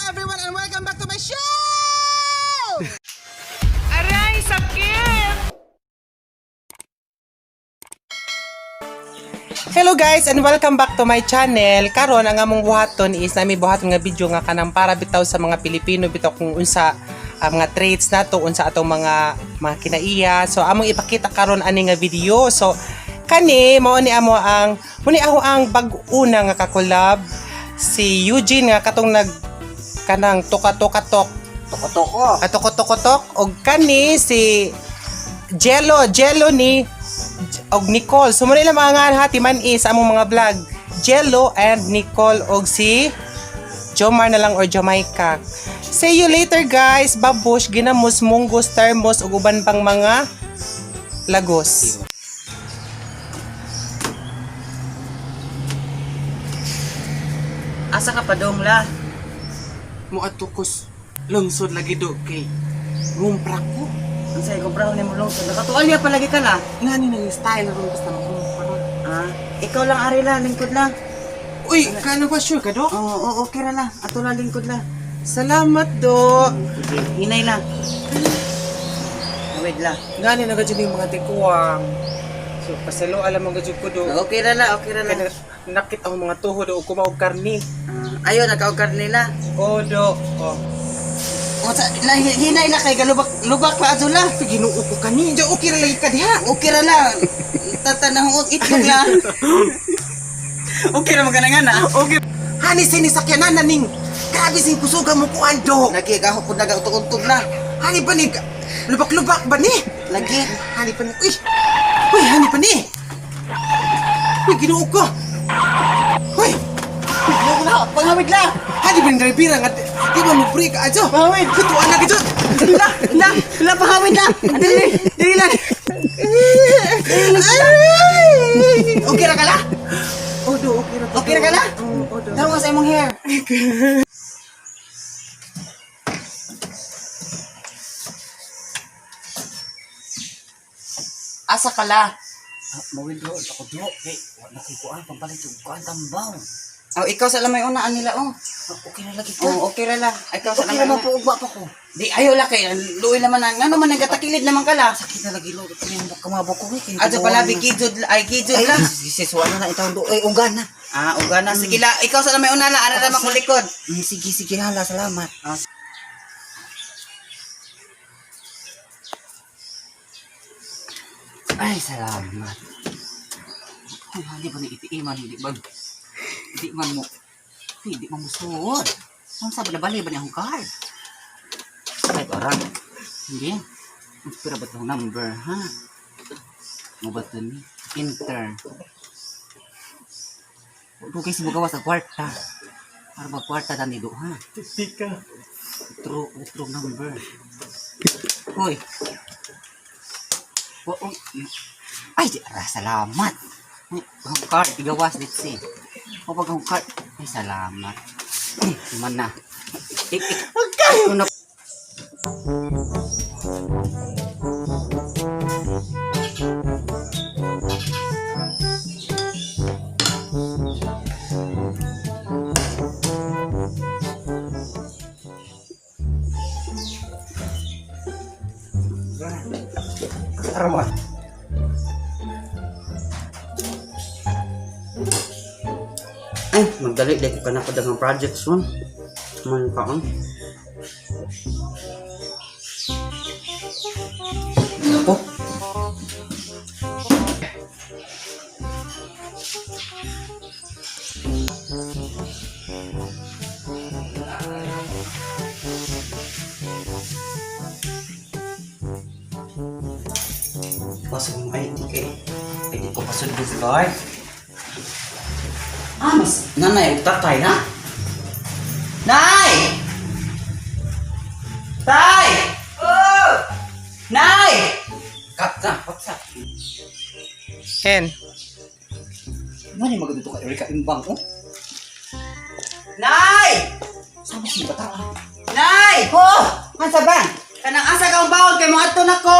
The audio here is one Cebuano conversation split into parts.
Everyone and welcome back to my show! Aray, sakit! Hello guys and welcome back to my channel. Karon ang among buhaton is nami buhaton nga video nga kanang para bitaw sa mga Pilipino bitaw kung unsa ang mga traits nato, unsa atong mga kinaiya. So among ipakita karon ani nga video. So kani mao ni amo ang muni ako ang bag-una nga kakolab si Eugene nga katong nag kanang toka-toka-tok. Toko-toko. Atoko-toko-tok og kani si Jello, Jello ni og Nicole. So muna ilang mga ngalan ha, timan sa among mga vlog. Jello and Nicole og si Jomar na lang or Jamaica. See you later guys. Babush, ginamos, munggos, termos ug uban pang mga lagos. Asa ka pa dong la? Muadto kos lungsod lagi do kay ngumpra ko. Ang say ko brown ni mo lungsod. Nakatualya pa lagi ka la. Ngani nang style ron basta makumpra. Ah, ikaw lang ari la, lingkod la. Uy, kano ba sure ka do? Oo, oo, okay ra la. Ato la lingkod la. Salamat do. Sige, hinay la. Wait la. Ngani na gadyo yung mga tikuwang. So pasalo alam mo gadyo ko do. Okay ra la, okay ra la. Kaya nakit ang mga tuhod o kumaog karni. Ah, ayo nakaukar nila. O do. O. O sa la, hinay la kay galubak lubak la ato la. Ginoo ko kani. Diyo okay ra lagi ka diha. Okay ra la. Tatanahong og itlog la. Okay ra man ka na nga na. Okay. Hani sinisakyanan na ning. Grabe sing kusuga mo kuan do. Lagi gaho pud nagautog-utog la. Hani pa ni lubak-lubak ba ni? Lagi. Hani pa ni. Uy. Uy, hani pa ni. Uy, Ginoo ko. Uy, Ginoo la, panghawid la. hani ba ni driver nga di ba mo free ka adyo? Pangawid. Kutuan na gid. La, la, la pahawid la. Dili, dili la. Okay ra ka la? Oh, do, okay ra. Okay ra ka la? Oo, do. Tawag nga sa imong hair. Asa ka la? Mawil do ako do kay wa na kay kuan pampalit og kuan tambaw. Oh, ikaw sa lamay unaan nila oh. Okay na lagi ka. Oh, okay ra la. Ikaw sa Okay ra lamay. man po ugwa pa ko. Di ayo la kay luoy naman na ngano man nagatakilid naman ka la. Sakit na lagi lo kay mo kamabok ko kay. Adyo pala bikidjud ay kidjud la. Sis wala na itawon do ay ugan na. Ah, uga na sige la. Ikaw sa lamay una la ara ra man ko likod. Sige sige hala salamat. Ah. Ay salamat. Ay hindi ba ni itiiman hindi ba? Hindi man mo. Hindi man mo suod. Ang sabi na bali ba ni akong card? Ay parang. Hindi. Ang pira ba itong number, ha? Mo ba ito ni? Enter. Huwag kayo simugawa sa kwarta. Para ba kwarta tani do, ha? Tika. True, true number. Hoy. Oh, ay, di, ara, salamat. Ay, ang card, igawas, let's see. O, pag ang card, ay, salamat. Ay, man na. Ik, ik, ikaw na. Ay, magdali dahil ko ka na ko daghang projects ron. Man kaon. Ako. Pasok mo ID kay. ID ko pasod this guard. Ah, mas nanay ug tatay na. Nay! Tay! Oh! Nay! Kat na, kat na. Hen. Mani magdito ka, Erika Imbang, oh. Nay! Sama si bata, ah. Nay! Oh, ansa ba? Kanang asa ka ang bawon kay mga ato na ko.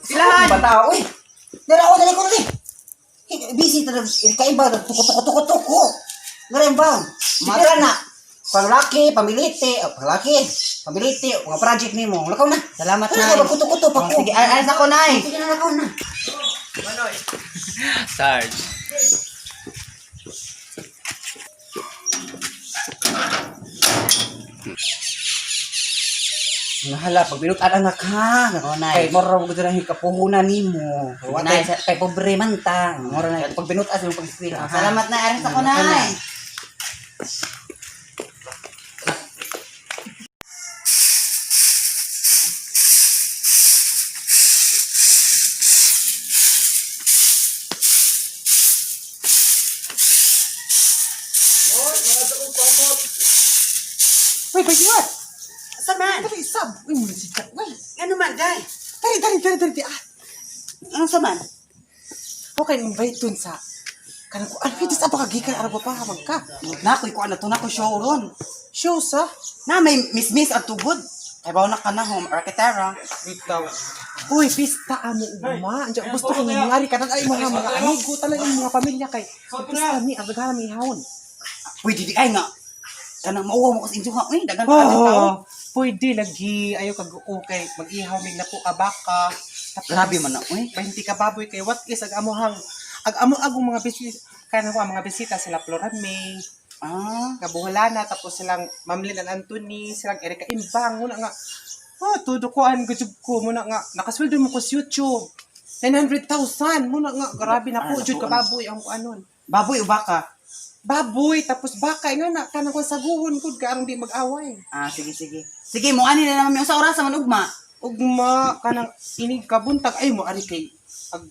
Silahan. Bata, uy. Dara ako, dali ko, dali. Busy talaga, Erika Imbang, tuko, tuko, tuko, tuko. Dara Imbang. Mara na. Panglaki, pamiliti, oh, panglaki, pamiliti, mga project nimo. Lakaw na. Salamat, Ay, Nay. kuto-kuto pa Oh, ko. sige, alis ako, Nay. Sige na, lakaw na. Sarge. Nahala, pag binutan anak ha. Oh, Nay. Kay mora mo gud na kapuhunan nimo. Sige, Nay, kay pobre man ta. Mora na pag binutan sa pag eskwela. ha? Salamat, Nay. Alis ako, Nay. Wait, wait, what? Sa man? Dali, sab. Uy, muna si Jack. Uy, Ano man, day? dali, dali, dali, dali. Ah, Ano sa man? okay, invite dun sa kanang ko. Ano, dito sa pakagikan, araw pa pa, ka. Nakoy ko ano to nako show ron. Show sa? Na may miss-miss at tugod. Kay bawo na ka na home arkitera. Bitaw. Uy, pista amo ugma. Andiyan, gusto ko nga ngari ka ay mga mga amigo talaga yung mga pamilya kay. Pista mi ang daghan mi ihawon. Pwede di ay nga. Kanang mauwaw mo kasi inyo ha. Uy, dagan pa ang tao. Oh, pwede lagi ayo kag okay mag-ihaw mig napo ka baka. Tapos, Grabe man na, uy. 20 ka baboy kay what is ag amohang ag amo agong mga bisita kanang ko ang mga bisita sila Flora May, Ah, Kabuholana, tapos silang Mamlin and Anthony, silang Erika Imbang, muna nga. Oh, todo ko an gujub ko muna nga. Nakasweldo mo ko sa YouTube. 900,000 muna nga. Grabe na po Ah, jud ka nakuan. baboy ang kuanon. Baboy o baka? Baboy tapos baka nga na kanang ko saguhon gud ka aron di mag-away. Ah, sige sige. Sige, mo ani na naman mi sa oras man ugma. Ugma kanang inig kabuntag ay mo ari kay ag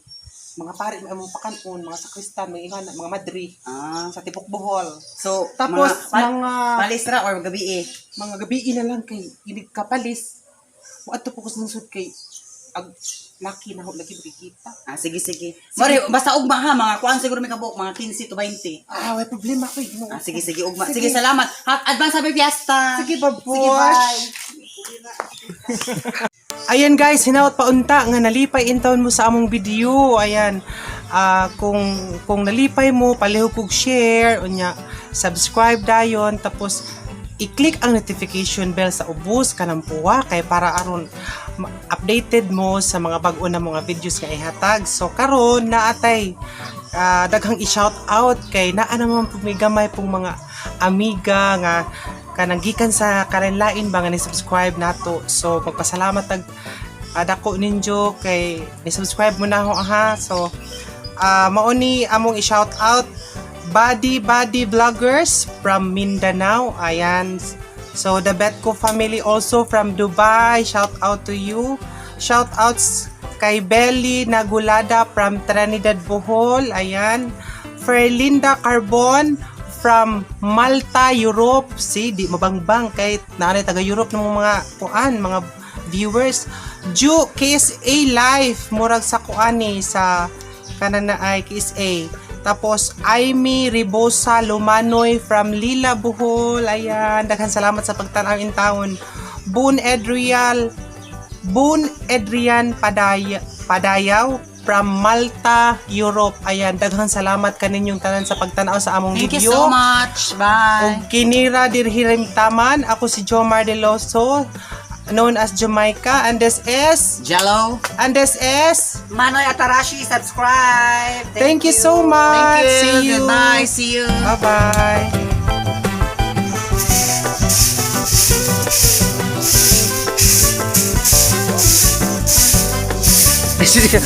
mga pare may among pakanon, mga sakristan, mga ingana, mga madri Ah, sa Tibok Bohol. so Tapos mga, mga palistra or gabi eh. mga gabi na lang kay inig kapalis. Moadto po ko sa lungsod kay ag laki na ho lagi makikita. Ah, sige sige. Mare, basta ugma ha, mga kuan siguro may kabuok mga 15 to 20. Ah, way problema ko. Eh. Ah, sige sige ugma. Sige, salamat. Ha, advance happy fiesta. Sige, babosh. Sige, bye. Ayan guys, hinawat pa unta nga nalipay intawon mo sa among video. Ayan. Ah, kung nalipay mo, palihog kog share unya subscribe dayon tapos i-click ang notification bell sa ubos kanang puwa kay para aron updated mo sa mga bag-o na mga videos nga ihatag. So karon naatay daghang i-shout out kay naa naman po may gamay pong mga amiga nga kanang gikan sa karenlain ba nga ni subscribe nato. So magpasalamat tag dako ninyo kay ni subscribe mo na ho ha. So mao ni among i-shout out Body Body Vloggers from Mindanao. Ayan. So the Betco family also from Dubai. Shout out to you. Shout outs kay Belly Nagulada from Trinidad Bohol. Ayan. Ferlinda Carbon from Malta, Europe. Si, di mabangbang kay naanay taga Europe ng mga kuan, mga viewers. Ju KSA Life murag sa kuan ni sa kanan na ay KSA. Tapos Amy Ribosa Lumanoy from Lila Bohol. Ayan, daghan salamat sa pagtan-aw in town. Boon Edrial Boon Adrian Padayaw from Malta, Europe. Ayan, daghang salamat kaninyong tanan sa pagtanaw sa among Thank you video. so much. Bye. Og kinira dirhirim taman, ako si Jomar Deloso, known as Jamaica, and this is Jello. and this is Manoy Atarashi, subscribe. Thank you so much. Thank you. See you. Goodbye. See you. Bye-bye.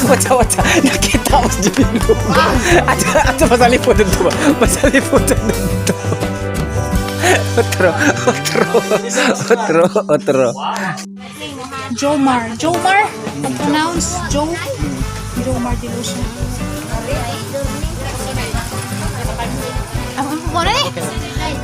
Wata wata nakita ko sa dulo. At masaliputan to ba? Masaliputan to. Otro, otro, otro, otro. Jomar. Jomar? Pag-pronounce? Jo? Jomar de Lucia. Mo na eh.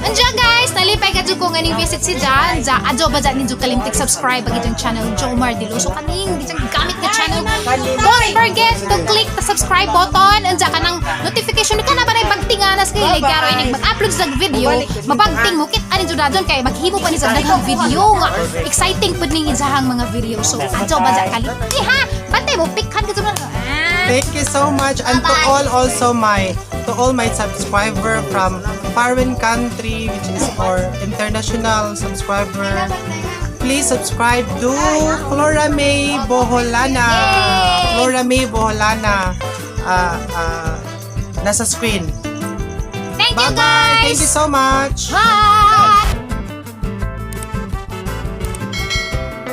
Andiyan guys, nalipay ka dyan ko nga ning visit si Jan. Ja, adyo ba dyan ninyo kalimtik subscribe ang itong channel Jomar De Lucio. Kaning gitang gamit na channel. Don't forget to click the subscribe button. Andiyan ka ng notification ka na ba na bagtinganas kay like garo ining mag-upload sa video. Mabagting mo kit ani jud adon kay maghimo pa ni sa daghang video nga exciting pud ning isahang mga video. So adyo ba dyan kalimti ha? Bantay mo pikhan ka dyan. Ah. Thank you so much and to Bye-bye. all also my to all my subscriber from foreign country, which is our international subscriber. Please subscribe to Flora May Boholana. Yay! Flora May Boholana. Nasa screen. Thank you Bye-bye. guys. Thank you so much. Bye.